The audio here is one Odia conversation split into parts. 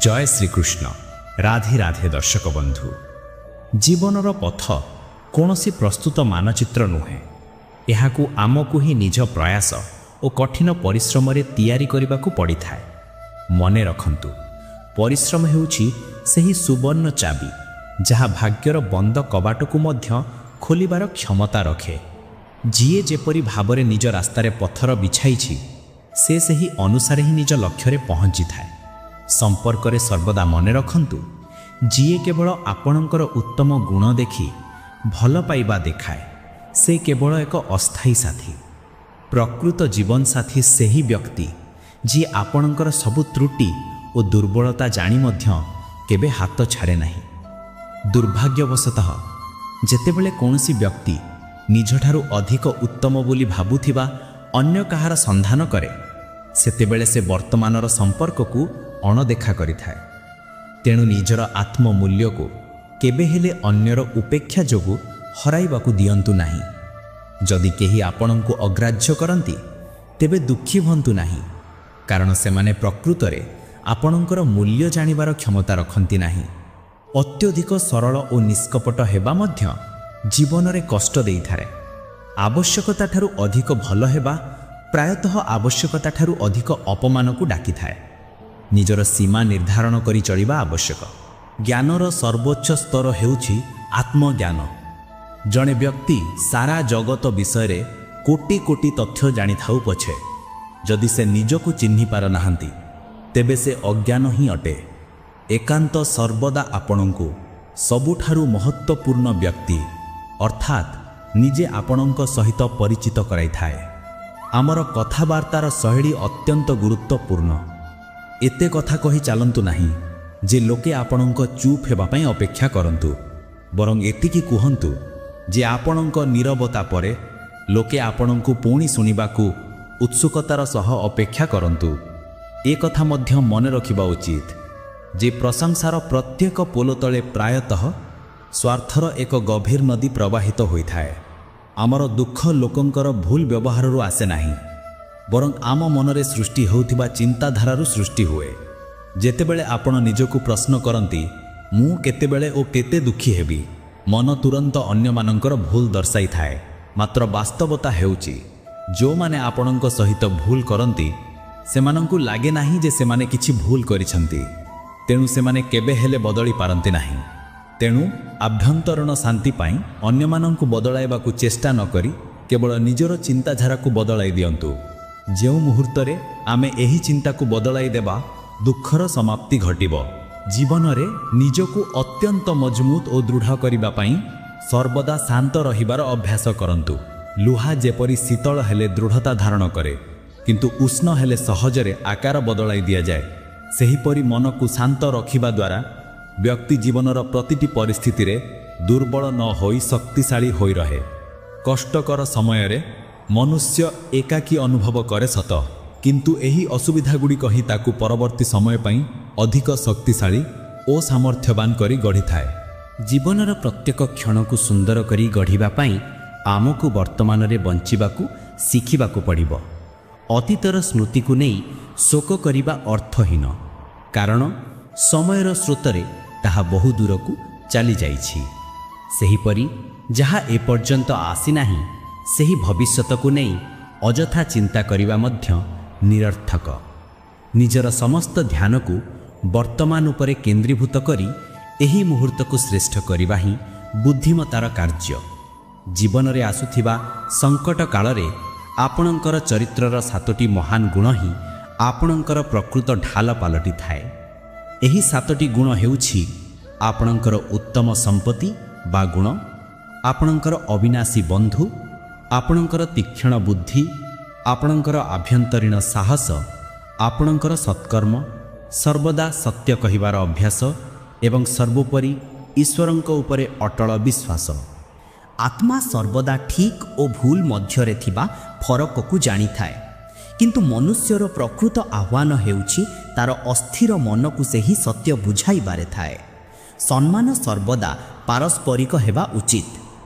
ଜୟ ଶ୍ରୀକୃଷ୍ଣ, ରାଧେ ରାଧେ। ଦର୍ଶକ ବନ୍ଧୁ, ଜୀବନର ପଥ କୌଣସି ପ୍ରସ୍ତୁତ ମାନଚିତ୍ର ନୁହେଁ। ଏହାକୁ ଆମକୁ ହିଁ ନିଜ ପ୍ରୟାସ ଓ କଠିନ ପରିଶ୍ରମରେ ତିଆରି କରିବାକୁ ପଡ଼ିଥାଏ। ମନେ ରଖନ୍ତୁ, ପରିଶ୍ରମ ହେଉଛି ସେହି ସୁବର୍ଣ୍ଣ ଚାବି, ଯାହା ଭାଗ୍ୟର ବନ୍ଦ କବାଟକୁ ମଧ୍ୟ ଖୋଲିବାର କ୍ଷମତା ରଖେ। ଯିଏ ଯେପରି ଭାବରେ ନିଜ ରାସ୍ତାରେ ପଥର ବିଛାଇଛି, ସେ ସେହି ଅନୁସାରେ ହିଁ ନିଜ ଲକ୍ଷ୍ୟରେ ପହଞ୍ଚିଥାଏ। ସମ୍ପର୍କରେ ସର୍ବଦା ମନେ ରଖନ୍ତୁ, ଯିଏ କେବଳ ଆପଣଙ୍କର ଉତ୍ତମ ଗୁଣ ଦେଖି ଭଲ ପାଇବା ଦେଖାଏ, ସେ କେବଳ ଏକ ଅସ୍ଥାୟୀ ସାଥୀ। ପ୍ରକୃତ ଜୀବନସାଥୀ ସେହି ବ୍ୟକ୍ତି, ଯିଏ ଆପଣଙ୍କର ସବୁ ତ୍ରୁଟି ଓ ଦୁର୍ବଳତା ଜାଣି ମଧ୍ୟ କେବେ ହାତ ଛାଡ଼େ ନାହିଁ। ଦୁର୍ଭାଗ୍ୟବଶତଃ, ଯେତେବେଳେ କୌଣସି ବ୍ୟକ୍ତି ନିଜଠାରୁ ଅଧିକ ଉତ୍ତମ ବୋଲି ଭାବୁଥିବା ଅନ୍ୟ କାହାର ସନ୍ଧାନ କରେ, ସେତେବେଳେ ସେ ବର୍ତ୍ତମାନର ସମ୍ପର୍କକୁ ଅଣଦେଖା କରିଥାଏ। ତେଣୁ ନିଜର ଆତ୍ମମୂଲ୍ୟକୁ କେବେ ହେଲେ ଅନ୍ୟର ଉପେକ୍ଷା ଯୋଗୁଁ ହରାଇବାକୁ ଦିଅନ୍ତୁ ନାହିଁ। ଯଦି କେହି ଆପଣଙ୍କୁ ଅଗ୍ରାହ୍ୟ କରନ୍ତି, ତେବେ ଦୁଃଖୀ ହୁଅନ୍ତୁ ନାହିଁ, କାରଣ ସେମାନେ ପ୍ରକୃତରେ ଆପଣଙ୍କର ମୂଲ୍ୟ ଜାଣିବାର କ୍ଷମତା ରଖନ୍ତି ନାହିଁ। ଅତ୍ୟଧିକ ସରଳ ଓ ନିଷ୍କପଟ ହେବା ମଧ୍ୟ ଜୀବନରେ କଷ୍ଟ ଦେଇଥାଏ। ଆବଶ୍ୟକତାଠାରୁ ଅଧିକ ଭଲ ହେବା ପ୍ରାୟତଃ ଆବଶ୍ୟକତାଠାରୁ ଅଧିକ ଅପମାନକୁ ଡାକିଥାଏ। ନିଜର ସୀମା ନିର୍ଦ୍ଧାରଣ କରି ଚଳିବା ଆବଶ୍ୟକ। ଜ୍ଞାନର ସର୍ବୋଚ୍ଚ ସ୍ତର ହେଉଛି ଆତ୍ମଜ୍ଞାନ। ଜଣେ ବ୍ୟକ୍ତି ସାରା ଜଗତ ବିଷୟରେ କୋଟି କୋଟି ତଥ୍ୟ ଜାଣିଥାଉ ପଛେ, ଯଦି ସେ ନିଜକୁ ଚିହ୍ନି ପାରନାହାନ୍ତି, ତେବେ ସେ ଅଜ୍ଞାନ ହିଁ ଅଟେ। ଏକାନ୍ତ ସର୍ବଦା ଆପଣଙ୍କୁ ସବୁଠାରୁ ମହତ୍ତ୍ୱପୂର୍ଣ୍ଣ ବ୍ୟକ୍ତି, ଅର୍ଥାତ୍ ନିଜେ ଆପଣଙ୍କ ସହିତ ପରିଚିତ କରାଇଥାଏ। ଆମର କଥାବାର୍ତ୍ତାର ଶୈଳୀ ଅତ୍ୟନ୍ତ ଗୁରୁତ୍ୱପୂର୍ଣ୍ଣ। ଏତେ କଥା କହି ଚାଲନ୍ତୁ ନାହିଁ ଯେ ଲୋକେ ଆପଣଙ୍କ ଚୁପ୍ ହେବା ପାଇଁ ଅପେକ୍ଷା କରନ୍ତୁ, ବରଂ ଏତିକି କୁହନ୍ତୁ ଯେ ଆପଣଙ୍କ ନୀରବତା ପରେ ଲୋକେ ଆପଣଙ୍କୁ ପୁଣି ଶୁଣିବାକୁ ଉତ୍ସୁକତାର ସହ ଅପେକ୍ଷା କରନ୍ତୁ। ଏ କଥା ମଧ୍ୟ ମନେ ରଖିବା ଉଚିତ ଯେ ପ୍ରଶଂସାର ପ୍ରତ୍ୟେକ ପୋଲ ତଳେ ପ୍ରାୟତଃ ସ୍ୱାର୍ଥର ଏକ ଗଭୀର ନଦୀ ପ୍ରବାହିତ ହୋଇଥାଏ। ଆମର ଦୁଃଖ ଲୋକଙ୍କର ଭୁଲ ବ୍ୟବହାରରୁ ଆସେ ନାହିଁ, ବରଂ ଆମ ମନରେ ସୃଷ୍ଟି ହେଉଥିବା ଚିନ୍ତାଧାରାରୁ ସୃଷ୍ଟି ହୁଏ। ଯେତେବେଳେ ଆପଣ ନିଜକୁ ପ୍ରଶ୍ନ କରନ୍ତି, ମୁଁ କେତେବେଳେ ଓ କେତେ ଦୁଃଖୀ ହେବି, ମନ ତୁରନ୍ତ ଅନ୍ୟମାନଙ୍କର ଭୁଲ ଦର୍ଶାଇଥାଏ। ମାତ୍ର ବାସ୍ତବତା ହେଉଛି, ଯେଉଁମାନେ ଆପଣଙ୍କ ସହିତ ଭୁଲ କରନ୍ତି, ସେମାନଙ୍କୁ ଲାଗେ ନାହିଁ ଯେ ସେମାନେ କିଛି ଭୁଲ କରିଛନ୍ତି। ତେଣୁ ସେମାନେ କେବେ ହେଲେ ବଦଳି ପାରନ୍ତି ନାହିଁ। ତେଣୁ ଆଭ୍ୟନ୍ତରୀଣ ଶାନ୍ତି ପାଇଁ ଅନ୍ୟମାନଙ୍କୁ ବଦଳାଇବାକୁ ଚେଷ୍ଟା ନ କରି କେବଳ ନିଜର ଚିନ୍ତାଧାରାକୁ ବଦଳାଇ ଦିଅନ୍ତୁ। ଯେଉଁ ମୁହୂର୍ତ୍ତରେ ଆମେ ଏହି ଚିନ୍ତାକୁ ବଦଳାଇ ଦେବା, ଦୁଃଖର ସମାପ୍ତି ଘଟିବ। ଜୀବନରେ ନିଜକୁ ଅତ୍ୟନ୍ତ ମଜବୁତ ଓ ଦୃଢ଼ କରିବା ପାଇଁ ସର୍ବଦା ଶାନ୍ତ ରହିବାର ଅଭ୍ୟାସ କରନ୍ତୁ। ଲୁହା ଯେପରି ଶୀତଳ ହେଲେ ଦୃଢ଼ତା ଧାରଣ କରେ, କିନ୍ତୁ ଉଷ୍ଣ ହେଲେ ସହଜରେ ଆକାର ବଦଳାଇ ଦିଆଯାଏ, ସେହିପରି ମନକୁ ଶାନ୍ତ ରଖିବା ଦ୍ୱାରା ବ୍ୟକ୍ତି ଜୀବନର ପ୍ରତିଟି ପରିସ୍ଥିତିରେ ଦୁର୍ବଳ ନ ହୋଇ ଶକ୍ତିଶାଳୀ ହୋଇ ରହେ। କଷ୍ଟକର ସମୟରେ ମନୁଷ୍ୟ ଏକାକୀ ଅନୁଭବ କରେ ସତ, କିନ୍ତୁ ଏହି ଅସୁବିଧାଗୁଡ଼ିକ ହିଁ ତାକୁ ପରବର୍ତ୍ତୀ ସମୟ ପାଇଁ ଅଧିକ ଶକ୍ତିଶାଳୀ ଓ ସାମର୍ଥ୍ୟବାନ କରି ଗଢ଼ିଥାଏ। ଜୀବନର ପ୍ରତ୍ୟେକ କ୍ଷଣକୁ ସୁନ୍ଦର କରି ଗଢ଼ିବା ପାଇଁ ଆମକୁ ବର୍ତ୍ତମାନରେ ବଞ୍ଚିବାକୁ ଶିଖିବାକୁ ପଡ଼ିବ। ଅତୀତର ସ୍ମୃତିକୁ ନେଇ ଶୋକ କରିବା ଅର୍ଥହୀନ, କାରଣ ସମୟର ସ୍ରୋତରେ ତାହା ବହୁ ଦୂରକୁ ଚାଲିଯାଇଛି। ସେହିପରି ଯାହା ଏପର୍ଯ୍ୟନ୍ତ ଆସିନାହିଁ, ସେହି ଭବିଷ୍ୟତକୁ ନେଇ ଅଯଥା ଚିନ୍ତା କରିବା ମଧ୍ୟ ନିରର୍ଥକ। ନିଜର ସମସ୍ତ ଧ୍ୟାନକୁ ବର୍ତ୍ତମାନ ଉପରେ କେନ୍ଦ୍ରୀଭୂତ କରି ଏହି ମୁହୂର୍ତ୍ତକୁ ଶ୍ରେଷ୍ଠ କରିବା ହିଁ ବୁଦ୍ଧିମତାର କାର୍ଯ୍ୟ। ଜୀବନରେ ଆସୁଥିବା ସଙ୍କଟ କାଳରେ ଆପଣଙ୍କର ଚରିତ୍ରର ସାତୋଟି ମହାନ ଗୁଣ ହିଁ ଆପଣଙ୍କର ପ୍ରକୃତ ଢାଲ ପାଲଟିଥାଏ। ଏହି ସାତୋଟି ଗୁଣ ହେଉଛି ଆପଣଙ୍କର ଉତ୍ତମ ସମ୍ପତ୍ତି ବା ଗୁଣ, ଆପଣଙ୍କର ଅବିନାଶୀ ବନ୍ଧୁ, ଆପଣଙ୍କର ତୀକ୍ଷ୍ଣ ବୁଦ୍ଧି, ଆପଣଙ୍କର ଆଭ୍ୟନ୍ତରୀଣ ସାହସ, ଆପଣଙ୍କର ସତ୍କର୍ମ, ସର୍ବଦା ସତ୍ୟ କହିବାର ଅଭ୍ୟାସ ଏବଂ ସର୍ବୋପରି ଈଶ୍ୱରଙ୍କ ଉପରେ ଅଟଳ ବିଶ୍ୱାସ। ଆତ୍ମା ସର୍ବଦା ଠିକ୍ ଓ ଭୁଲ ମଧ୍ୟରେ ଥିବା ଫରକକୁ ଜାଣିଥାଏ, କିନ୍ତୁ ମନୁଷ୍ୟର ପ୍ରକୃତ ଆହ୍ୱାନ ହେଉଛି ତାର ଅସ୍ଥିର ମନକୁ ସେହି ସତ୍ୟ ବୁଝାଇବାରେ ଥାଏ। ସମ୍ମାନ ସର୍ବଦା ପାରସ୍ପରିକ ହେବା ଉଚିତ।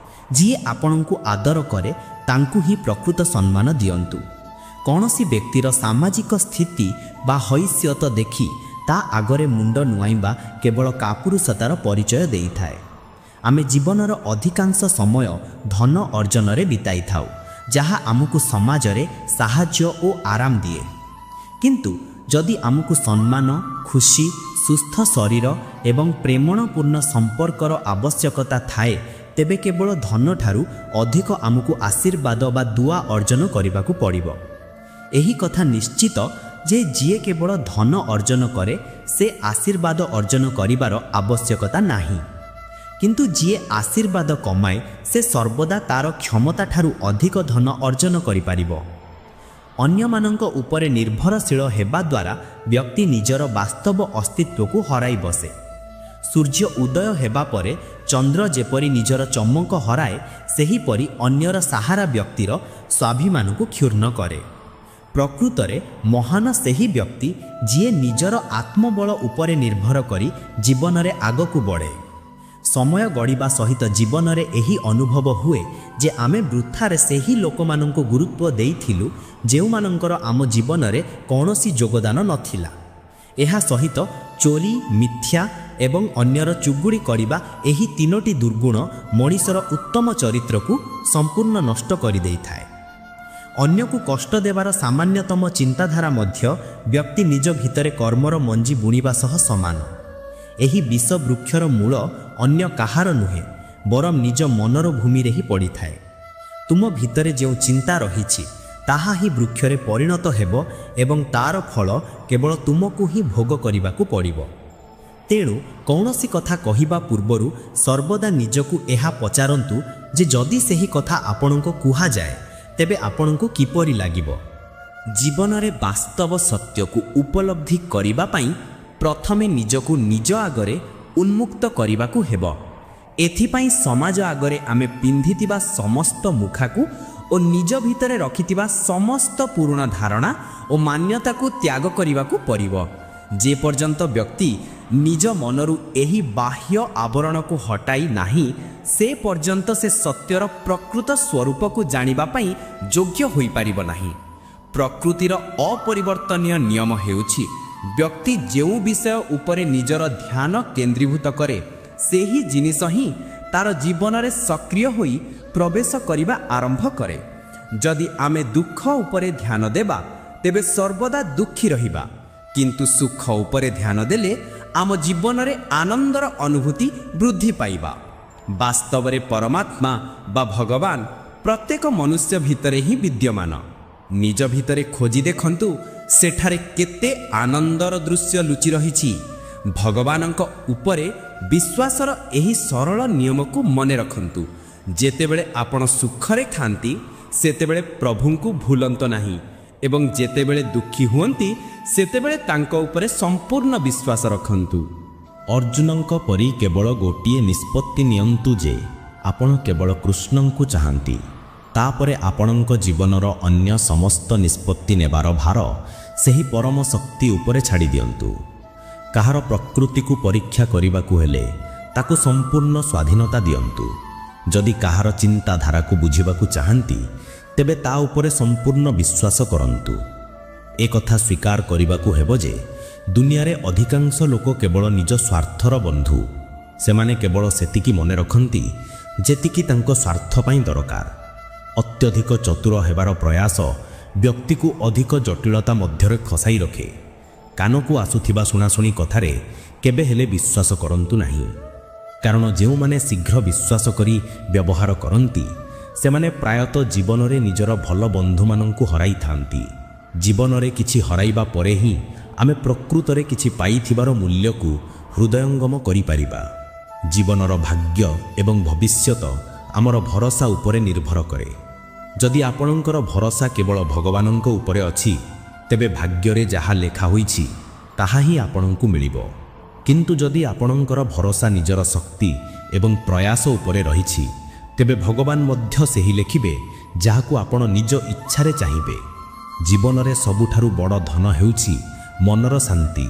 ଯିଏ ଆପଣଙ୍କୁ ଆଦର କରେ, ତାଙ୍କୁ ହିଁ ପ୍ରକୃତ ସମ୍ମାନ ଦିଅନ୍ତୁ। କୌଣସି ବ୍ୟକ୍ତିର ସାମାଜିକ ସ୍ଥିତି ବା ହୈସିୟତ ଦେଖି ତା ଆଗରେ ମୁଣ୍ଡ ନୁଆଇଁବା କେବଳ କାପୁରୁଷତାର ପରିଚୟ ଦେଇଥାଏ। ଆମେ ଜୀବନର ଅଧିକାଂଶ ସମୟ ଧନ ଅର୍ଜନରେ ବିତାଇଥାଉ, ଯାହା ଆମକୁ ସମାଜରେ ସାହାଯ୍ୟ ଓ ଆରାମ ଦିଏ। କିନ୍ତୁ ଯଦି ଆମକୁ ସମ୍ମାନ, ଖୁସି, ସୁସ୍ଥ ଶରୀର ଏବଂ ପ୍ରେମଣପୂର୍ଣ୍ଣ ସମ୍ପର୍କର ଆବଶ୍ୟକତା ଥାଏ, ତେବେ କେବଳ ଧନଠାରୁ ଅଧିକ ଆମକୁ ଆଶୀର୍ବାଦ ବା ଦୁଆ ଅର୍ଜନ କରିବାକୁ ପଡ଼ିବ। ଏହି କଥା ନିଶ୍ଚିତ ଯେ ଯିଏ କେବଳ ଧନ ଅର୍ଜନ କରେ, ସେ ଆଶୀର୍ବାଦ ଅର୍ଜନ କରିବାର ଆବଶ୍ୟକତା ନାହିଁ। କିନ୍ତୁ ଯିଏ ଆଶୀର୍ବାଦ କମାଏ, ସେ ସର୍ବଦା ତା'ର କ୍ଷମତାଠାରୁ ଅଧିକ ଧନ ଅର୍ଜନ କରିପାରିବ। ଅନ୍ୟମାନଙ୍କ ଉପରେ ନିର୍ଭରଶୀଳ ହେବା ଦ୍ୱାରା ବ୍ୟକ୍ତି ନିଜର ବାସ୍ତବ ଅସ୍ତିତ୍ୱକୁ ହରାଇ ବସେ। ସୂର୍ଯ୍ୟ ଉଦୟ ହେବା ପରେ ଚନ୍ଦ୍ର ଯେପରି ନିଜର ଚମକ ହରାଏ, ସେହିପରି ଅନ୍ୟର ସାହାରା ବ୍ୟକ୍ତିର ସ୍ୱାଭିମାନକୁ କ୍ଷୁର୍ଣ୍ଣ କରେ। ପ୍ରକୃତରେ ମହାନ ସେହି ବ୍ୟକ୍ତି ଯିଏ ନିଜର ଆତ୍ମବଳ ଉପରେ ନିର୍ଭର କରି ଜୀବନରେ ଆଗକୁ ବଢ଼େ। ସମୟ ଗଡ଼ିବା ସହିତ ଜୀବନରେ ଏହି ଅନୁଭବ ହୁଏ ଯେ ଆମେ ବୃଥାରେ ସେହି ଲୋକମାନଙ୍କୁ ଗୁରୁତ୍ୱ ଦେଇଥିଲୁ, ଯେଉଁମାନଙ୍କର ଆମ ଜୀବନରେ କୌଣସି ଯୋଗଦାନ ନଥିଲା। ଏହା ସହିତ ଚୋରି, ମିଥ୍ୟା ଏବଂ ଅନ୍ୟର ଚୁଗୁଡ଼ି କରିବା, ଏହି ତିନୋଟି ଦୁର୍ଗୁଣ ମଣିଷର ଉତ୍ତମ ଚରିତ୍ରକୁ ସମ୍ପୂର୍ଣ୍ଣ ନଷ୍ଟ କରିଦେଇଥାଏ। ଅନ୍ୟକୁ କଷ୍ଟ ଦେବାର ସାମାନ୍ୟତମ ଚିନ୍ତାଧାରା ମଧ୍ୟ ବ୍ୟକ୍ତି ନିଜ ଭିତରେ କର୍ମର ମଞ୍ଜି ବୁଣିବା ସହ ସମାନ। ଏହି ବିଷ ବୃକ୍ଷର ମୂଳ ଅନ୍ୟ କାହାର ନୁହେଁ, ବରଂ ନିଜ ମନର ଭୂମିରେ ହିଁ ପଡ଼ିଥାଏ। ତୁମ ଭିତରେ ଯେଉଁ ଚିନ୍ତା ରହିଛି, ତାହା ହିଁ ବୃକ୍ଷରେ ପରିଣତ ହେବ ଏବଂ ତା'ର ଫଳ କେବଳ ତୁମକୁ ହିଁ ଭୋଗ କରିବାକୁ ପଡ଼ିବ। ତେଣୁ କୌଣସି କଥା କହିବା ପୂର୍ବରୁ ସର୍ବଦା ନିଜକୁ ଏହା ପଚାରନ୍ତୁ ଯେ ଯଦି ସେହି କଥା ଆପଣଙ୍କୁ କୁହାଯାଏ, ତେବେ ଆପଣଙ୍କୁ କିପରି ଲାଗିବ? ଜୀବନରେ ବାସ୍ତବ ସତ୍ୟକୁ ଉପଲବ୍ଧି କରିବା ପାଇଁ ପ୍ରଥମେ ନିଜକୁ ନିଜ ଆଗରେ ଉନ୍ମୁକ୍ତ କରିବାକୁ ହେବ। ଏଥିପାଇଁ ସମାଜ ଆଗରେ ଆମେ ପିନ୍ଧିଥିବା ସମସ୍ତ ମୁଖାକୁ ଓ ନିଜ ଭିତରେ ରଖିଥିବା ସମସ୍ତ ପୁରୁଣା ଧାରଣା ଓ ମାନ୍ୟତାକୁ ତ୍ୟାଗ କରିବାକୁ ପଡ଼ିବ। ଯେପର୍ଯ୍ୟନ୍ତ ବ୍ୟକ୍ତି ନିଜ ମନରୁ ଏହି ବାହ୍ୟ ଆବରଣକୁ ହଟାଇ ନାହିଁ, ସେ ପର୍ଯ୍ୟନ୍ତ ସେ ସତ୍ୟର ପ୍ରକୃତ ସ୍ୱରୂପକୁ ଜାଣିବା ପାଇଁ ଯୋଗ୍ୟ ହୋଇପାରିବ ନାହିଁ। ପ୍ରକୃତିର ଅପରିବର୍ତ୍ତନୀୟ ନିୟମ ହେଉଛି, ବ୍ୟକ୍ତି ଯେଉଁ ବିଷୟ ଉପରେ ନିଜର ଧ୍ୟାନ କେନ୍ଦ୍ରୀଭୂତ କରେ, ସେହି ଜିନିଷ ହିଁ ତା'ର ଜୀବନରେ ସକ୍ରିୟ ହୋଇ ପ୍ରବେଶ କରିବା ଆରମ୍ଭ କରେ। ଯଦି ଆମେ ଦୁଃଖ ଉପରେ ଧ୍ୟାନ ଦେବା, ତେବେ ସର୍ବଦା ଦୁଃଖୀ ରହିବା, କିନ୍ତୁ ସୁଖ ଉପରେ ଧ୍ୟାନ ଦେଲେ ଆମ ଜୀବନରେ ଆନନ୍ଦର ଅନୁଭୂତି ବୃଦ୍ଧି ପାଇବା। ବାସ୍ତବରେ ପରମାତ୍ମା ବା ଭଗବାନ ପ୍ରତ୍ୟେକ ମନୁଷ୍ୟ ଭିତରେ ହିଁ ବିଦ୍ୟମାନ। ନିଜ ଭିତରେ ଖୋଜି ଦେଖନ୍ତୁ, ସେଠାରେ କେତେ ଆନନ୍ଦର ଦୃଶ୍ୟ ଲୁଚି ରହିଛି। ଭଗବାନଙ୍କ ଉପରେ ବିଶ୍ୱାସର ଏହି ସରଳ ନିୟମକୁ ମନେ ରଖନ୍ତୁ। ଯେତେବେଳେ ଆପଣ ସୁଖରେ ଥାନ୍ତି, ସେତେବେଳେ ପ୍ରଭୁଙ୍କୁ ଭୁଲନ୍ତ ନାହିଁ ଏବଂ ଯେତେବେଳେ ଦୁଃଖୀ ହୁଅନ୍ତି, ସେତେବେଳେ ତାଙ୍କ ଉପରେ ସମ୍ପୂର୍ଣ୍ଣ ବିଶ୍ୱାସ ରଖନ୍ତୁ। ଅର୍ଜୁନଙ୍କ ପରି କେବଳ ଗୋଟିଏ ନିଷ୍ପତ୍ତି ନିଅନ୍ତୁ ଯେ ଆପଣ କେବଳ କୃଷ୍ଣଙ୍କୁ ଚାହାନ୍ତି। ତାପରେ ଆପଣଙ୍କ ଜୀବନର ଅନ୍ୟ ସମସ୍ତ ନିଷ୍ପତ୍ତି ନେବାର ଭାର ସେହି ପରମ ଶକ୍ତି ଉପରେ ଛାଡ଼ି ଦିଅନ୍ତୁ। କାହାର ପ୍ରକୃତିକୁ ପରୀକ୍ଷା କରିବାକୁ ହେଲେ ତାକୁ ସମ୍ପୂର୍ଣ୍ଣ ସ୍ୱାଧୀନତା ଦିଅନ୍ତୁ। ଯଦି କାହାର ଚିନ୍ତାଧାରାକୁ ବୁଝିବାକୁ ଚାହାନ୍ତି, ତେବେ ତା ଉପରେ ସମ୍ପୂର୍ଣ୍ଣ ବିଶ୍ୱାସ କରନ୍ତୁ। ଏକଥା ସ୍ୱୀକାର କରିବାକୁ ହେବ ଯେ ଦୁନିଆରେ ଅଧିକାଂଶ ଲୋକ କେବଳ ନିଜ ସ୍ୱାର୍ଥର ବନ୍ଧୁ। ସେମାନେ କେବଳ ସେତିକି ମନେ ରଖନ୍ତି ଯେତିକି ତାଙ୍କ ସ୍ୱାର୍ଥ ପାଇଁ ଦରକାର। ଅତ୍ୟଧିକ ଚତୁର ହେବାର ପ୍ରୟାସ ବ୍ୟକ୍ତିକୁ ଅଧିକ ଜଟିଳତା ମଧ୍ୟରେ ଖସାଇ ରଖେ। କାନକୁ ଆସୁଥିବା ଶୁଣାଶୁଣି କଥାରେ କେବେ ହେଲେ ବିଶ୍ୱାସ କରନ୍ତୁ ନାହିଁ, କାରଣ ଯେଉଁମାନେ ଶୀଘ୍ର ବିଶ୍ୱାସ କରି ବ୍ୟବହାର କରନ୍ତି, ସେମାନେ ପ୍ରାୟତଃ ଜୀବନରେ ନିଜର ଭଲ ବନ୍ଧୁମାନଙ୍କୁ ହରାଇଥାନ୍ତି। ଜୀବନରେ କିଛି ହରାଇବା ପରେ ହିଁ ଆମେ ପ୍ରକୃତରେ କିଛି ପାଇଥିବାର ମୂଲ୍ୟକୁ ହୃଦୟଙ୍ଗମ କରିପାରିବା। ଜୀବନର ଭାଗ୍ୟ ଏବଂ ଭବିଷ୍ୟତ ଆମର ଭରସା ଉପରେ ନିର୍ଭର କରେ। ଯଦି ଆପଣଙ୍କର ଭରସା କେବଳ ଭଗବାନଙ୍କ ଉପରେ ଅଛି, ତେବେ ଭାଗ୍ୟରେ ଯାହା ଲେଖା ହୋଇଛି ତାହା ହିଁ ଆପଣଙ୍କୁ ମିଳିବ। କିନ୍ତୁ ଯଦି ଆପଣଙ୍କର ଭରସା ନିଜର ଶକ୍ତି ଏବଂ ପ୍ରୟାସ ଉପରେ ରହିଛି, ତେବେ ଭଗବାନ ମଧ୍ୟ ସେହି ଲେଖିବେ ଯାହାକୁ ଆପଣ ନିଜ ଇଚ୍ଛାରେ ଚାହିଁବେ। ଜୀବନରେ ସବୁଠାରୁ ବଡ଼ ଧନ ହେଉଛି ମନର ଶାନ୍ତି।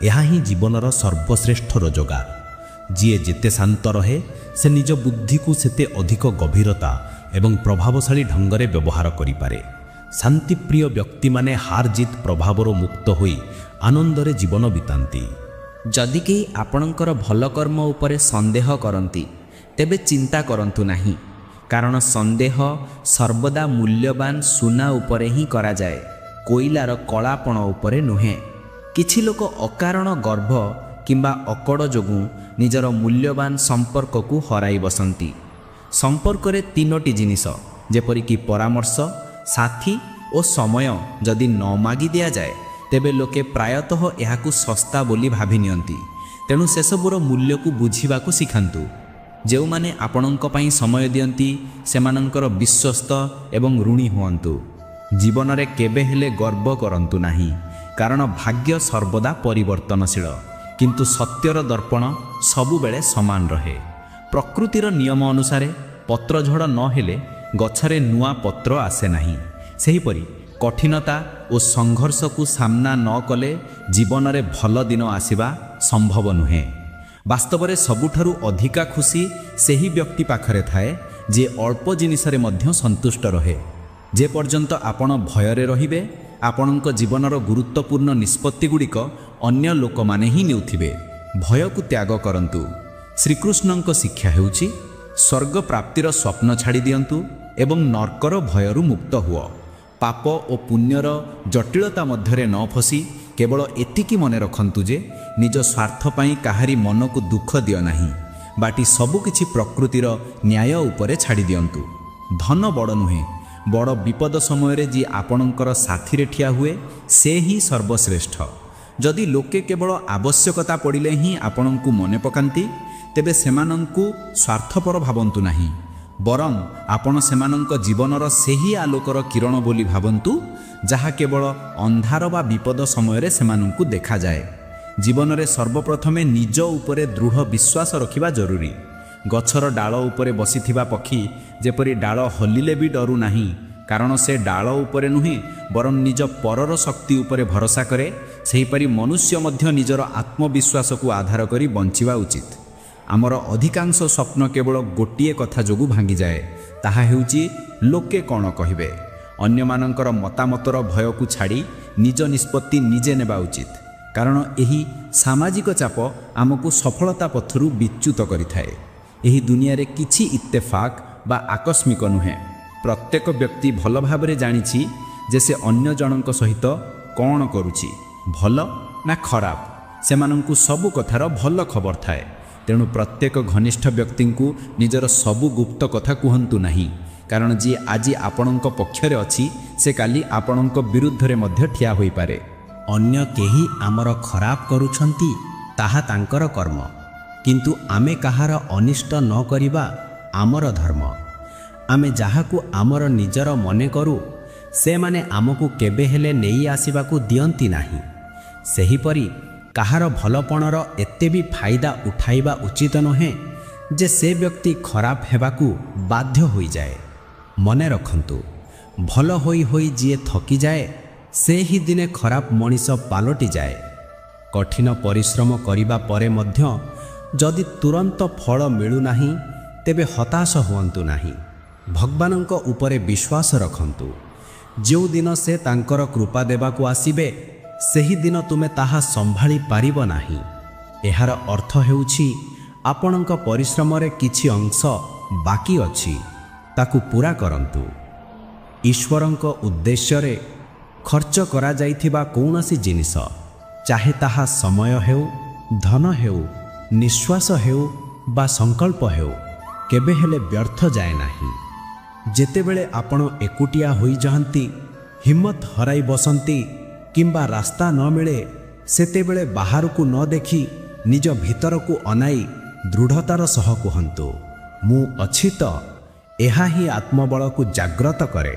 ଏହା ହିଁ ଜୀବନର ସର୍ବଶ୍ରେଷ୍ଠ ରୋଜଗାର। ଯିଏ ଯେତେ ଶାନ୍ତ ରହେ, ସେ ନିଜ ବୁଦ୍ଧିକୁ ସେତେ ଅଧିକ ଗଭୀରତା ଏବଂ ପ୍ରଭାବଶାଳୀ ଢଙ୍ଗରେ ବ୍ୟବହାର କରିପାରେ। ଶାନ୍ତିପ୍ରିୟ ବ୍ୟକ୍ତିମାନେ ହାର ଜିତ୍ ପ୍ରଭାବରୁ ମୁକ୍ତ ହୋଇ ଆନନ୍ଦରେ ଜୀବନ ବିତାନ୍ତି। ଯଦି କେହି ଆପଣଙ୍କର ଭଲ କର୍ମ ଉପରେ ସନ୍ଦେହ କରନ୍ତି, ତେବେ ଚିନ୍ତା କରନ୍ତୁ ନାହିଁ। କାରଣ ସନ୍ଦେହ ସର୍ବଦା ମୂଲ୍ୟବାନ ସୁନା ଉପରେ ହିଁ କରାଯାଏ, କୋଇଲାର କଳାପଣ ଉପରେ ନୁହେଁ। କିଛି ଲୋକ ଅକାରଣ ଗର୍ଭ କିମ୍ବା ଅକଡ଼ ଯୋଗୁଁ ନିଜର ମୂଲ୍ୟବାନ ସମ୍ପର୍କକୁ ହରାଇ ବସନ୍ତି। ସମ୍ପର୍କରେ ତିନୋଟି ଜିନିଷ ଯେପରିକି ପରାମର୍ଶ, ସାଥୀ ଓ ସମୟ ଯଦି ନ ମାଗି ଦିଆଯାଏ, ତେବେ ଲୋକେ ପ୍ରାୟତଃ ଏହାକୁ ଶସ୍ତା ବୋଲି ଭାବି ନିଅନ୍ତି। ତେଣୁ ସେସବୁର ମୂଲ୍ୟକୁ ବୁଝିବାକୁ ଶିଖାନ୍ତୁ। ଯେଉଁମାନେ ଆପଣଙ୍କ ପାଇଁ ସମୟ ଦିଅନ୍ତି, ସେମାନଙ୍କର ବିଶ୍ୱସ୍ତ ଏବଂ ଋଣୀ ହୁଅନ୍ତୁ। ଜୀବନରେ କେବେ ହେଲେ ଗର୍ବ କରନ୍ତୁ ନାହିଁ, କାରଣ ଭାଗ୍ୟ ସର୍ବଦା ପରିବର୍ତ୍ତନଶୀଳ, କିନ୍ତୁ ସତ୍ୟର ଦର୍ପଣ ସବୁବେଳେ ସମାନ ରହେ। ପ୍ରକୃତିର ନିୟମ ଅନୁସାରେ ପତ୍ରଝଡ଼ ନ ହେଲେ ଗଛରେ ନୂଆ ପତ୍ର ଆସେ ନାହିଁ। ସେହିପରି କଠିନତା ଓ ସଂଘର୍ଷକୁ ସାମ୍ନା ନ କଲେ ଜୀବନରେ ଭଲ ଦିନ ଆସିବା ସମ୍ଭବ ନୁହେଁ। ବାସ୍ତବରେ ସବୁଠାରୁ ଅଧିକା ଖୁସି ସେହି ବ୍ୟକ୍ତି ପାଖରେ ଥାଏ, ଯିଏ ଅଳ୍ପ ଜିନିଷରେ ମଧ୍ୟ ସନ୍ତୁଷ୍ଟ ରହେ। ଯେ ପର୍ଯ୍ୟନ୍ତ ଆପଣ ଭୟରେ ରହିବେ, ଆପଣଙ୍କ ଜୀବନର ଗୁରୁତ୍ୱପୂର୍ଣ୍ଣ ନିଷ୍ପତ୍ତିଗୁଡ଼ିକ ଅନ୍ୟ ଲୋକମାନେ ହିଁ ନେଉଥିବେ। ଭୟକୁ ତ୍ୟାଗ କରନ୍ତୁ। ଶ୍ରୀକୃଷ୍ଣଙ୍କ ଶିକ୍ଷା ହେଉଛି, ସ୍ୱର୍ଗ ପ୍ରାପ୍ତିର ସ୍ୱପ୍ନ ଛାଡ଼ି ଦିଅନ୍ତୁ ଏବଂ ନର୍କର ଭୟରୁ ମୁକ୍ତ ହୁଅ। ପାପ ଓ ପୁଣ୍ୟର ଜଟିଳତା ମଧ୍ୟରେ ନ ଫସି କେବଳ ଏତିକି ମନେ ରଖନ୍ତୁ ଯେ ନିଜ ସ୍ୱାର୍ଥ ପାଇଁ କାହାରି ମନକୁ ଦୁଃଖ ଦିଅ ନାହିଁ, ବାଟି ସବୁକିଛି ପ୍ରକୃତିର ନ୍ୟାୟ ଉପରେ ଛାଡ଼ି ଦିଅନ୍ତୁ। ଧନ ବଡ଼ ନୁହେଁ, ବଡ଼ ବିପଦ ସମୟରେ ଯିଏ ଆପଣଙ୍କର ସାଥିରେ ଠିଆ ହୁଏ, ସେ ହିଁ ସର୍ବଶ୍ରେଷ୍ଠ। ଯଦି ଲୋକେ କେବଳ ଆବଶ୍ୟକତା ପଡ଼ିଲେ ହିଁ ଆପଣଙ୍କୁ ମନେ ପକାନ୍ତି, ତେବେ ସେମାନଙ୍କୁ ସ୍ୱାର୍ଥପର ଭାବନ୍ତୁ ନାହିଁ। ବରଂ ଆପଣ ସେମାନଙ୍କ ଜୀବନର ସେହି ଆଲୋକର କିରଣ ବୋଲି ଭାବନ୍ତୁ, ଯାହା କେବଳ ଅନ୍ଧାର ବା ବିପଦ ସମୟରେ ସେମାନଙ୍କୁ ଦେଖାଯାଏ। ଜୀବନରେ ସର୍ବପ୍ରଥମେ ନିଜ ଉପରେ ଦୃଢ଼ ବିଶ୍ୱାସ ରଖିବା ଜରୁରୀ। ଗଛର ଡାଳ ଉପରେ ବସିଥିବା ପକ୍ଷୀ ଯେପରି ଡାଳ ହଲିଲେ ବି ଡରୁ ନାହିଁ, କାରଣ ସେ ଡାଳ ଉପରେ ନୁହେଁ ବରଂ ନିଜ ପରର ଶକ୍ତି ଉପରେ ଭରସା କରେ, ସେହିପରି ମନୁଷ୍ୟ ମଧ୍ୟ ନିଜର ଆତ୍ମବିଶ୍ୱାସକୁ ଆଧାର କରି ବଞ୍ଚିବା ଉଚିତ। ଆମର ଅଧିକାଂଶ ସ୍ୱପ୍ନ କେବଳ ଗୋଟିଏ କଥା ଯୋଗୁଁ ଭାଙ୍ଗିଯାଏ, ତାହା ହେଉଛି ଲୋକେ କ'ଣ କହିବେ। ଅନ୍ୟମାନଙ୍କର ମତାମତର ଭୟକୁ ଛାଡ଼ି ନିଜ ନିଷ୍ପତ୍ତି ନିଜେ ନେବା ଉଚିତ, କାରଣ ଏହି ସାମାଜିକ ଚାପ ଆମକୁ ସଫଳତା ପଥରୁ ବିଚ୍ୟୁତ କରିଥାଏ। ଏହି ଦୁନିଆରେ କିଛି ଇତ୍ତେଫାକ ବା ଆକସ୍ମିକ ନୁହେଁ। ପ୍ରତ୍ୟେକ ବ୍ୟକ୍ତି ଭଲ ଭାବରେ ଜାଣିଛି ଯେ ସେ ଅନ୍ୟ ଜଣଙ୍କ ସହିତ କ'ଣ କରୁଛି, ଭଲ ନା ଖରାପ। ସେମାନଙ୍କୁ ସବୁ କଥାର ଭଲ ଖବର ଥାଏ। ତେଣୁ ପ୍ରତ୍ୟେକ ଘନିଷ୍ଠ ବ୍ୟକ୍ତିଙ୍କୁ ନିଜର ସବୁ ଗୁପ୍ତ କଥା କୁହନ୍ତୁ ନାହିଁ, କାରଣ ଯିଏ ଆଜି ଆପଣଙ୍କ ପକ୍ଷରେ ଅଛି, ସେ କାଲି ଆପଣଙ୍କ ବିରୁଦ୍ଧରେ ମଧ୍ୟ ଠିଆ ହୋଇପାରେ। ଅନ୍ୟ କେହି ଆମର ଖରାପ କରୁଛନ୍ତି, ତାହା ତାଙ୍କର କର୍ମ, କିନ୍ତୁ ଆମେ କାହାର ଅନିଷ୍ଟ ନ କରିବା ଆମର ଧର୍ମ। ଆମେ ଯାହାକୁ ଆମର ନିଜର ମନେ କରୁ, ସେମାନେ ଆମକୁ କେବେ ହେଲେ ନେଇ ଆସିବାକୁ ଦିଅନ୍ତି ନାହିଁ। ସେହିପରି କାହାର ଭଲପଣର ଏତେ ବି ଫାଇଦା ଉଠାଇବା ଉଚିତ ନୁହେଁ ଯେ ସେ ବ୍ୟକ୍ତି ଖରାପ ହେବାକୁ ବାଧ୍ୟ ହୋଇଯାଏ। ମନେ ରଖନ୍ତୁ, ଭଲ ହୋଇ ହୋଇ ଯିଏ ଥକିଯାଏ, ସେ ହିଁ ଦିନେ ଖରାପ ମଣିଷ ପାଲଟିଯାଏ। କଠିନ ପରିଶ୍ରମ କରିବା ପରେ ମଧ୍ୟ ଯଦି ତୁରନ୍ତ ଫଳ ମିଳୁନାହିଁ, ତେବେ ହତାଶ ହୁଅନ୍ତୁ ନାହିଁ। ଭଗବାନଙ୍କ ଉପରେ ବିଶ୍ୱାସ ରଖନ୍ତୁ। ଯେଉଁଦିନ ସେ ତାଙ୍କର କୃପା ଦେବାକୁ ଆସିବେ, ସେହିଦିନ ତୁମେ ତାହା ସମ୍ଭାଳି ପାରିବ ନାହିଁ। ଏହାର ଅର୍ଥ ହେଉଛି ଆପଣଙ୍କ ପରିଶ୍ରମରେ କିଛି ଅଂଶ ବାକି ଅଛି, ତାକୁ ପୂରା କରନ୍ତୁ। ଈଶ୍ୱରଙ୍କ ଉଦ୍ଦେଶ୍ୟରେ ଖର୍ଚ୍ଚ କରାଯାଇଥିବା କୌଣସି ଜିନିଷ, ଚାହେ ତାହା ସମୟ ହେଉ, ଧନ ହେଉ, ନିଶ୍ୱାସ ହେଉ ବା ସଂକଳ୍ପ ହେଉ, କେବେ ହେଲେ ବ୍ୟର୍ଥ ଯାଏ ନାହିଁ। ଯେତେବେଳେ ଆପଣ ଏକୁଟିଆ ହୋଇଯାଆନ୍ତି, ହିମ୍ମତ ହରାଇ ବସନ୍ତି କିମ୍ବା ରାସ୍ତା ନ ମିଳେ, ସେତେବେଳେ ବାହାରକୁ ନ ଦେଖି ନିଜ ଭିତରକୁ ଅନାଇ ଦୃଢ଼ତାର ସହ କୁହନ୍ତୁ, ମୁଁ ଅଛି ତ। ଏହା ହିଁ ଆତ୍ମବଳକୁ ଜାଗ୍ରତ କରେ।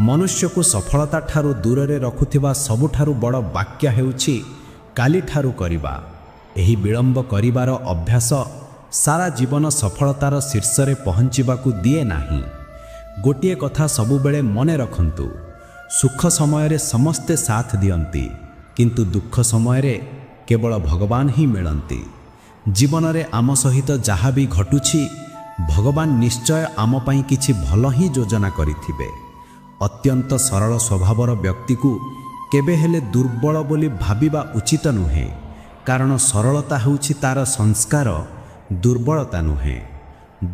ମନୁଷ୍ୟକୁ ସଫଳତା ଠାରୁ ଦୂରରେ ରଖୁଥିବା ସବୁଠାରୁ ବଡ଼ ବାକ୍ୟ ହେଉଛି କାଲିଠାରୁ କରିବା। ଏହି ବିଳମ୍ବ କରିବାର ଅଭ୍ୟାସ ସାରା ଜୀବନ ସଫଳତାର ଶୀର୍ଷରେ ପହଞ୍ଚିବାକୁ ଦିଏ ନାହିଁ। ଗୋଟିଏ କଥା ସବୁବେଳେ ମନେ ରଖନ୍ତୁ, ସୁଖ ସମୟରେ ସମସ୍ତେ ସାଥ ଦିଅନ୍ତି, କିନ୍ତୁ ଦୁଃଖ ସମୟରେ କେବଳ ଭଗବାନ ହିଁ ମିଳନ୍ତି। ଜୀବନରେ ଆମ ସହିତ ଯାହା ବି ଘଟୁଛି, ଭଗବାନ ନିଶ୍ଚୟ ଆମ ପାଇଁ କିଛି ଭଲ ହିଁ ଯୋଜନା କରିଥିବେ। ଅତ୍ୟନ୍ତ ସରଳ ସ୍ୱଭାବର ବ୍ୟକ୍ତିକୁ କେବେ ହେଲେ ଦୁର୍ବଳ ବୋଲି ଭାବିବା ଉଚିତ ନୁହେଁ, କାରଣ ସରଳତା ହେଉଛି ତା'ର ସଂସ୍କାର, ଦୁର୍ବଳତା ନୁହେଁ।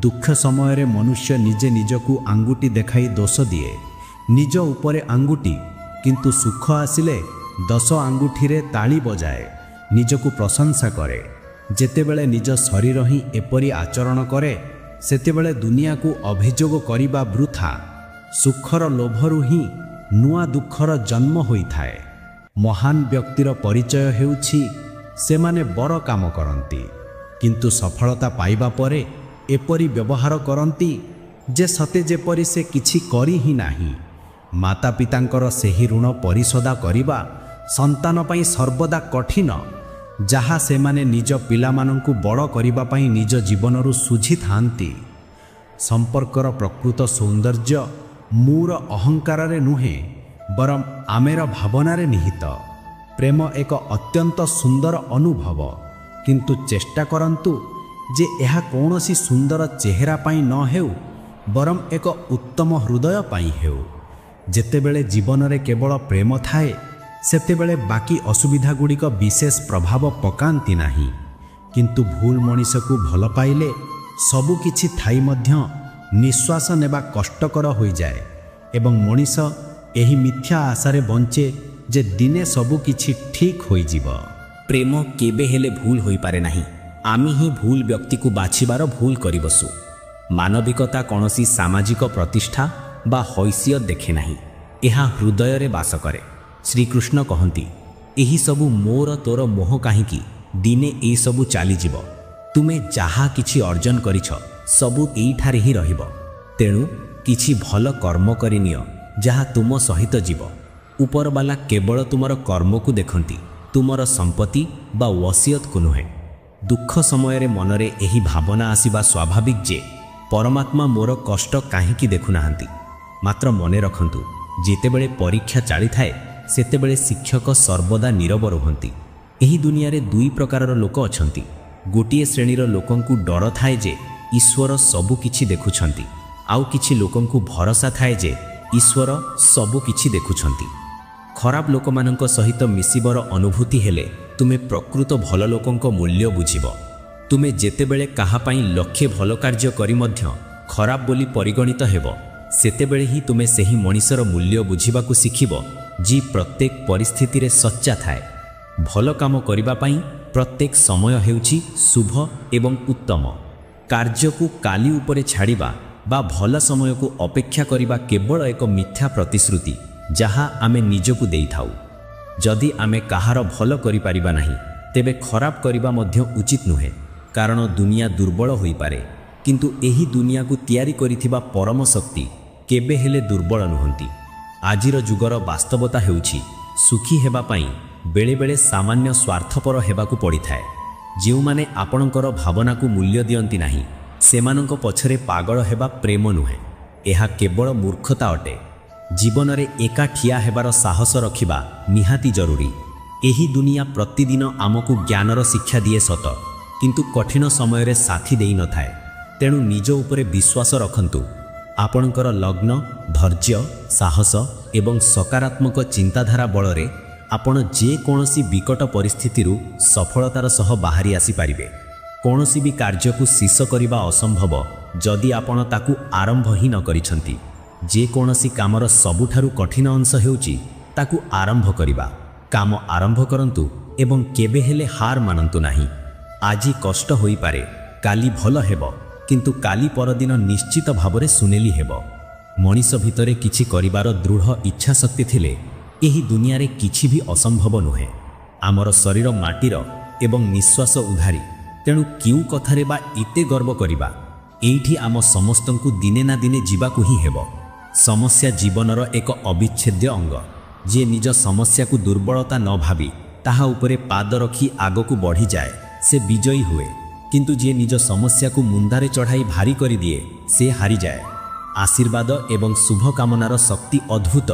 ଦୁଃଖ ସମୟରେ ମନୁଷ୍ୟ ନିଜେ ନିଜକୁ ଆଙ୍ଗୁଠି ଦେଖାଇ ଦୋଷ ଦିଏ, ନିଜ ଉପରେ ଆଙ୍ଗୁଠି, କିନ୍ତୁ ସୁଖ ଆସିଲେ 10 ଆଙ୍ଗୁଠିରେ ତାଳି ବଜାଏ, ନିଜକୁ ପ୍ରଶଂସା କରେ। ଯେତେବେଳେ ନିଜ ଶରୀର ହିଁ ଏପରି ଆଚରଣ କରେ, ସେତେବେଳେ ଦୁନିଆକୁ ଅଭିଯୋଗ କରିବା ବୃଥା। ସୁଖର ଲୋଭରୁ ହିଁ ନୂଆ ଦୁଃଖର ଜନ୍ମ ହୋଇଥାଏ। ମହାନ ବ୍ୟକ୍ତିର ପରିଚୟ ହେଉଛି ସେମାନେ ବଡ଼ କାମ କରନ୍ତି, କିନ୍ତୁ ସଫଳତା ପାଇବା ପରେ ଏପରି ବ୍ୟବହାର କରନ୍ତି ଯେ ସତେ ଯେପରି ସେ କିଛି କରି ହିଁ ନାହିଁ। ମାତା ପିତାଙ୍କର ସେହି ଋଣ ପରିଶୋଧ କରିବା ସନ୍ତାନ ପାଇଁ ସର୍ବଦା କଠିନ, ଯାହା ସେମାନେ ନିଜ ପିଲାମାନଙ୍କୁ ବଡ଼ କରିବା ପାଇଁ ନିଜ ଜୀବନରୁ ସୁଝିଥାନ୍ତି। ସମ୍ପର୍କର ପ୍ରକୃତ ସୌନ୍ଦର୍ଯ୍ୟ ମୁଁର ଅହଙ୍କାରରେ ନୁହେଁ, ବରଂ ଆମେର ଭାବନାରେ ନିହିତ। ପ୍ରେମ ଏକ ଅତ୍ୟନ୍ତ ସୁନ୍ଦର ଅନୁଭବ, କିନ୍ତୁ ଚେଷ୍ଟା କରନ୍ତୁ ଯେ ଏହା କୌଣସି ସୁନ୍ଦର ଚେହେରା ପାଇଁ ନ ହେଉ, ବରଂ ଏକ ଉତ୍ତମ ହୃଦୟ ପାଇଁ ହେଉ। ଯେତେବେଳେ ଜୀବନରେ କେବଳ ପ୍ରେମ ଥାଏ, ସେତେବେଳେ ବାକି ଅସୁବିଧାଗୁଡ଼ିକ ବିଶେଷ ପ୍ରଭାବ ପକାନ୍ତି ନାହିଁ। କିନ୍ତୁ ଭୁଲ ମଣିଷକୁ ଭଲ ପାଇଲେ ସବୁକିଛି ଥାଇ ମଧ୍ୟ ନିଶ୍ୱାସ ନେବା କଷ୍ଟକର ହୋଇଯାଏ ଏବଂ ମଣିଷ ଏହି ମିଥ୍ୟା ଆଶାରେ ବଞ୍ଚେ ଯେ ଦିନେ ସବୁକିଛି ଠିକ୍ ହୋଇଯିବ। ପ୍ରେମ କେବେ ହେଲେ ଭୁଲ ହୋଇପାରେ ନାହିଁ, ଆମେ ହିଁ ଭୁଲ ବ୍ୟକ୍ତିକୁ ବାଛିବାର ଭୁଲ କରିବସୁ। ମାନବିକତା କୌଣସି ସାମାଜିକ ପ୍ରତିଷ୍ଠା ବା ହୈସିୟତ ଦେଖେ ନାହିଁ, ଏହା ହୃଦୟରେ ବାସ କରେ। ଶ୍ରୀକୃଷ୍ଣ କହନ୍ତି, ଏହିସବୁ ମୋର ତୋର ମୋହ କାହିଁକି, ଦିନେ ଏସବୁ ଚାଲିଯିବ। ତୁମେ ଯାହା କିଛି ଅର୍ଜନ କରିଛ ସବୁ ଏଇଠାରେ ହିଁ ରହିବ। ତେଣୁ କିଛି ଭଲ କର୍ମ କରିନିଅ, ଯାହା ତୁମ ସହିତ ଯିବ। ଉପରବାଲା କେବଳ ତୁମର କର୍ମକୁ ଦେଖନ୍ତି, ତୁମର ସମ୍ପତ୍ତି ବା ୱସିୟତକୁ ନୁହେଁ। ଦୁଃଖ ସମୟରେ ମନରେ ଏହି ଭାବନା ଆସିବା ସ୍ୱାଭାବିକ ଯେ ପରମାତ୍ମା ମୋର କଷ୍ଟ କାହିଁକି ଦେଖୁନାହାନ୍ତି। ମାତ୍ର ମନେ ରଖନ୍ତୁ, ଯେତେବେଳେ ପରୀକ୍ଷା ଚାଲିଥାଏ ସେତେବେଳେ ଶିକ୍ଷକ ସର୍ବଦା ନୀରବ ରୁହନ୍ତି। ଏହି ଦୁନିଆରେ ଦୁଇ ପ୍ରକାରର ଲୋକ ଅଛନ୍ତି। ଗୋଟିଏ ଶ୍ରେଣୀର ଲୋକଙ୍କୁ ଡର ଥାଏ ଯେ ଈଶ୍ୱର ସବୁ କିଛି ଦେଖୁଛନ୍ତି, ଆଉ କିଛି ଲୋକଙ୍କୁ ଭରସା ଥାଏ ଯେ ଈଶ୍ୱର ସବୁ କିଛି ଦେଖୁଛନ୍ତି। ଖରାପ ଲୋକମାନଙ୍କ ସହିତ ମିଶିବାର ଅନୁଭୂତି ହେଲେ ତୁମେ ପ୍ରକୃତ ଭଲ ଲୋକଙ୍କ ମୂଲ୍ୟ ବୁଝିବ। ତୁମେ ଯେତେବେଳେ କାହା ପାଇଁ ଲକ୍ଷେ ଭଲ କାର୍ଯ୍ୟ କରି ମଧ୍ୟ ଖରାପ ବୋଲି ପରିଗଣିତ ହେବ, ସେତେବେଳେ ହିଁ ତୁମେ ସେହି ମଣିଷର ମୂଲ୍ୟ ବୁଝିବାକୁ ଶିଖିବ ଯିଏ ପ୍ରତ୍ୟେକ ପରିସ୍ଥିତିରେ ସଚ୍ଚା ଥାଏ। ଭଲ କାମ କରିବା ପାଇଁ ପ୍ରତ୍ୟେକ ସମୟ ହେଉଛି ଶୁଭ ଏବଂ ଉତ୍ତମ। କାର୍ଯ୍ୟକୁ କାଲି ଉପରେ ଛାଡ଼ିବା ବା ଭଲ ସମୟକୁ ଅପେକ୍ଷା କରିବା କେବଳ ଏକ ମିଥ୍ୟା ପ୍ରତିଶ୍ରୁତି, ଯାହା ଆମେ ନିଜକୁ ଦେଇଥାଉ। ଯଦି ଆମେ କାହାର ଭଲ କରିପାରିବା ନାହିଁ, ତେବେ ଖରାପ କରିବା ମଧ୍ୟ ଉଚିତ ନୁହେଁ, କାରଣ ଦୁନିଆ ଦୁର୍ବଳ ହୋଇପାରେ, କିନ୍ତୁ ଏହି ଦୁନିଆକୁ ତିଆରି କରିଥିବା ପରମ ଶକ୍ତି କେବେ ହେଲେ ଦୁର୍ବଳ ନୁହନ୍ତି। ଆଜିର ଯୁଗର ବାସ୍ତବତା ହେଉଛି, ସୁଖୀ ହେବା ପାଇଁ ବେଳେବେଳେ ସାମାନ୍ୟ ସ୍ୱାର୍ଥପର ହେବାକୁ ପଡ଼ିଥାଏ। ଯେଉଁମାନେ ଆପଣଙ୍କର ଭାବନାକୁ ମୂଲ୍ୟ ଦିଅନ୍ତି ନାହିଁ, ସେମାନଙ୍କ ପଛରେ ପାଗଳ ହେବା ପ୍ରେମ ନୁହେଁ, ଏହା କେବଳ ମୂର୍ଖତା ଅଟେ। ଜୀବନରେ ଏକା ଠିଆ ହେବାର ସାହସ ରଖିବା ନିହାତି ଜରୁରୀ। ଏହି ଦୁନିଆ ପ୍ରତିଦିନ ଆମକୁ ଜ୍ଞାନର ଶିକ୍ଷା ଦିଏ ସତ, କିନ୍ତୁ କଠିନ ସମୟରେ ସାଥୀ ଦେଇନଥାଏ। ତେଣୁ ନିଜ ଉପରେ ବିଶ୍ୱାସ ରଖନ୍ତୁ। ଆପଣଙ୍କର ଲଗ୍ନ, ଧୈର୍ଯ୍ୟ, ସାହସ ଏବଂ ସକାରାତ୍ମକ ଚିନ୍ତାଧାରା ବଳରେ ଆପଣ ଯେକୌଣସି ବିକଟ ପରିସ୍ଥିତିରୁ ସଫଳତାର ସହ ବାହାରି ଆସିପାରିବେ। କୌଣସି ବି କାର୍ଯ୍ୟକୁ ଶେଷ କରିବା ଅସମ୍ଭବ ଯଦି ଆପଣ ତାକୁ ଆରମ୍ଭ ହିଁ ନ କରିଛନ୍ତି। ଯେକୌଣସି କାମର ସବୁଠାରୁ କଠିନ ଅଂଶ ହେଉଛି ତାକୁ ଆରମ୍ଭ କରିବା। କାମ ଆରମ୍ଭ କରନ୍ତୁ ଏବଂ କେବେ ହେଲେ ହାର ମାନନ୍ତୁ ନାହିଁ। ଆଜି କଷ୍ଟ ହୋଇପାରେ, କାଲି ଭଲ ହେବ, କିନ୍ତୁ କାଲି ପରଦିନ ନିଶ୍ଚିତ ଭାବରେ ସୁନେଲି ହେବ। ମଣିଷ ଭିତରେ କିଛି କରିବାର ଦୃଢ଼ ଇଚ୍ଛାଶକ୍ତି ଥିଲେ ଏହି ଦୁନିଆରେ କିଛି ବି ଅସମ୍ଭବ ନୁହେଁ। ଆମର ଶରୀର ମାଟିର ଏବଂ ନିଶ୍ୱାସ ଉଧାରୀ, ତେଣୁ କେଉଁ କଥାରେ ବା ଏତେ ଗର୍ବ କରିବା? ଏଇଠି ଆମ ସମସ୍ତଙ୍କୁ ଦିନେ ନା ଦିନେ ଯିବାକୁ ହିଁ ହେବ। ସମସ୍ୟା ଜୀବନର ଏକ ଅବିଚ୍ଛେଦ୍ୟ ଅଙ୍ଗ। ଯିଏ ନିଜ ସମସ୍ୟାକୁ ଦୁର୍ବଳତା ନ ଭାବି ତାହା ଉପରେ ପାଦ ରଖି ଆଗକୁ ବଢ଼ିଯାଏ, ସେ ବିଜୟୀ ହୁଏ। କିନ୍ତୁ ଯିଏ ନିଜ ସମସ୍ୟାକୁ ମୁଣ୍ଡାରେ ଚଢ଼ାଇ ଭାରି କରିଦିଏ, ସେ ହାରିଯାଏ। ଆଶୀର୍ବାଦ ଏବଂ ଶୁଭକାମନାର ଶକ୍ତି ଅଦ୍ଭୁତ।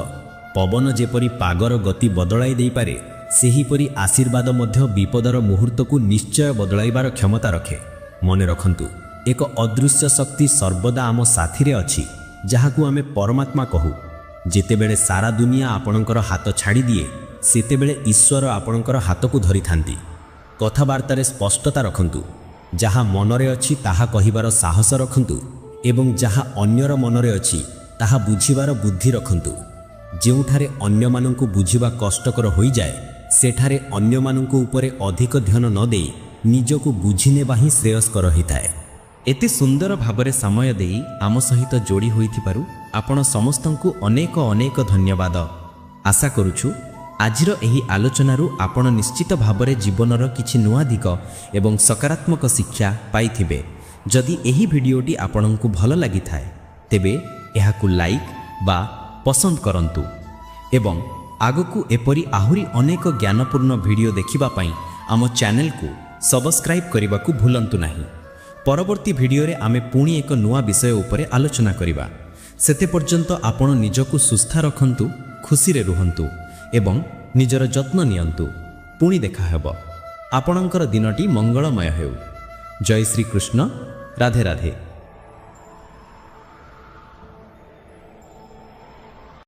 ପବନ ଯେପରି ପାଗର ଗତି ବଦଳାଇ ଦେଇପାରେ, ସେହିପରି ଆଶୀର୍ବାଦ ମଧ୍ୟ ବିପଦର ମୁହୂର୍ତ୍ତକୁ ନିଶ୍ଚୟ ବଦଳାଇବାର କ୍ଷମତା ରଖେ। ମନେ ରଖନ୍ତୁ, ଏକ ଅଦୃଶ୍ୟ ଶକ୍ତି ସର୍ବଦା ଆମ ସାଥିରେ ଅଛି, ଯାହାକୁ ଆମେ ପରମାତ୍ମା କହୁ। ଯେତେବେଳେ ସାରା ଦୁନିଆ ଆପଣଙ୍କର ହାତ ଛାଡ଼ିଦିଏ, ସେତେବେଳେ ଈଶ୍ୱର ଆପଣଙ୍କର ହାତକୁ ଧରିଥାନ୍ତି। କଥାବାର୍ତ୍ତାରେ ସ୍ପଷ୍ଟତା ରଖନ୍ତୁ। ଯାହା ମନରେ ଅଛି ତାହା କହିବାର ସାହସ ରଖନ୍ତୁ ଏବଂ ଯାହା ଅନ୍ୟର ମନରେ ଅଛି ତାହା ବୁଝିବାର ବୁଦ୍ଧି ରଖନ୍ତୁ। ଯେଉଁଠାରେ ଅନ୍ୟମାନଙ୍କୁ ବୁଝିବା କଷ୍ଟକର ହୋଇଯାଏ, ସେଠାରେ ଅନ୍ୟମାନଙ୍କ ଉପରେ ଅଧିକ ଧ୍ୟାନ ନ ଦେଇ ନିଜକୁ ବୁଝିନେବା ହିଁ ଶ୍ରେୟସ୍କର ହୋଇଥାଏ। ଏତେ ସୁନ୍ଦର ଭାବରେ ସମୟ ଦେଇ ଆମ ସହିତ ଯୋଡ଼ି ହୋଇଥିବାରୁ ଆପଣ ସମସ୍ତଙ୍କୁ ଅନେକ ଅନେକ ଧନ୍ୟବାଦ। ଆଶା କରୁଛୁ ଆଜିର ଏହି ଆଲୋଚନାରୁ ଆପଣ ନିଶ୍ଚିତ ଭାବରେ ଜୀବନର କିଛି ନୂଆ ଦିଗ ଏବଂ ସକାରାତ୍ମକ ଶିକ୍ଷା ପାଇଥିବେ। ଯଦି ଏହି ଭିଡ଼ିଓଟି ଆପଣଙ୍କୁ ଭଲ ଲାଗିଥାଏ, ତେବେ ଏହାକୁ ଲାଇକ୍ ବା ପସନ୍ଦ କରନ୍ତୁ ଏବଂ ଆଗକୁ ଏପରି ଆହୁରି ଅନେକ ଜ୍ଞାନପୂର୍ଣ୍ଣ ଭିଡ଼ିଓ ଦେଖିବା ପାଇଁ ଆମ ଚ୍ୟାନେଲକୁ ସବସ୍କ୍ରାଇବ୍ କରିବାକୁ ଭୁଲନ୍ତୁ ନାହିଁ। ପରବର୍ତ୍ତୀ ଭିଡ଼ିଓରେ ଆମେ ପୁଣି ଏକ ନୂଆ ବିଷୟ ଉପରେ ଆଲୋଚନା କରିବା। ସେତେ ପର୍ଯ୍ୟନ୍ତ ଆପଣ ନିଜକୁ ସୁସ୍ଥ ରଖନ୍ତୁ, ଖୁସିରେ ରୁହନ୍ତୁ ଏବଂ ନିଜର ଯତ୍ନ ନିଅନ୍ତୁ। ପୁଣି ଦେଖାହେବ। ଆପଣଙ୍କର ଦିନଟି ମଙ୍ଗଳମୟ ହେଉ। ଜୟ ଶ୍ରୀକୃଷ୍ଣ। ରାଧେ ରାଧେ।